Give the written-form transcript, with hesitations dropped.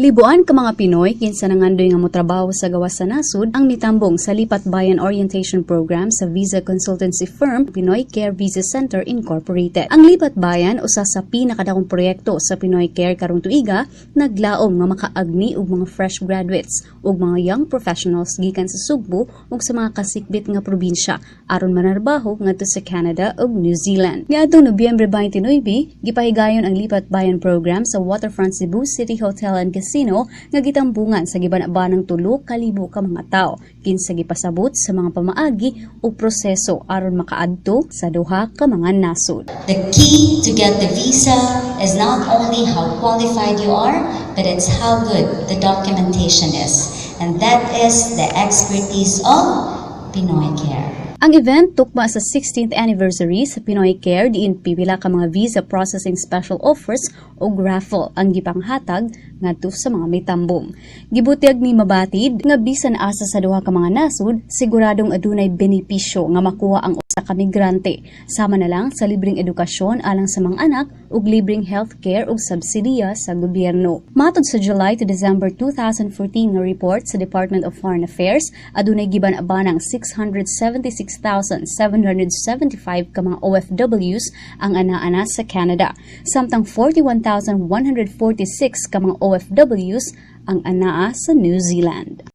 Libuan ka mga Pinoy kinsa nangandoy nga motrabaho sa gawas sa nasud ang mitambong sa Lipat Bayan Orientation Program sa visa consultancy firm Pinoy Care Visa Center Incorporated. Ang Lipat Bayan, usa sa pinakadakong proyekto sa Pinoy Care karong tuiga, naglaom nga makaagni og mga fresh graduates ug mga young professionals gikan sa Sugbo ug sa mga kasikbit nga probinsya aron manarbaho ngadto sa Canada ug New Zealand. Niadtong Nobyembre 29, gipahigayon ang Lipat Bayan program sa Waterfront Cebu City Hotel and Casino nga gitambungan sa giban-abanang 3,000 ka mga tawo kinsa gipasabot sa mga pamaagi ug proseso aron makaadto sa duha ka mga nasod. The key to get the visa is not only how qualified you are, but it's how good the documentation is. And that is the expertise of Pinoy Care. Ang event tukma sa 16th anniversary sa Pinoy Care diin pipila ka mga visa processing special offers ug raffle ang gipanghatag ngadto sa mga mitambong. Gibutyag ni Mabatid nga bisan asa sa duha ka mga nasod, siguradong adunay benepisyo nga makuha ang usa ka migrante, sama na lang sa libreng edukasyon alang sa mga anak ug libreng healthcare ug subsidiya sa gobyerno. Matod sa July to December 2014 nga report sa Department of Foreign Affairs, adunay giban-abanang 676,775 ka mga OFWs ang ana-ana sa Canada, samtang 41,146 ka mga OFWs ang anaa sa New Zealand.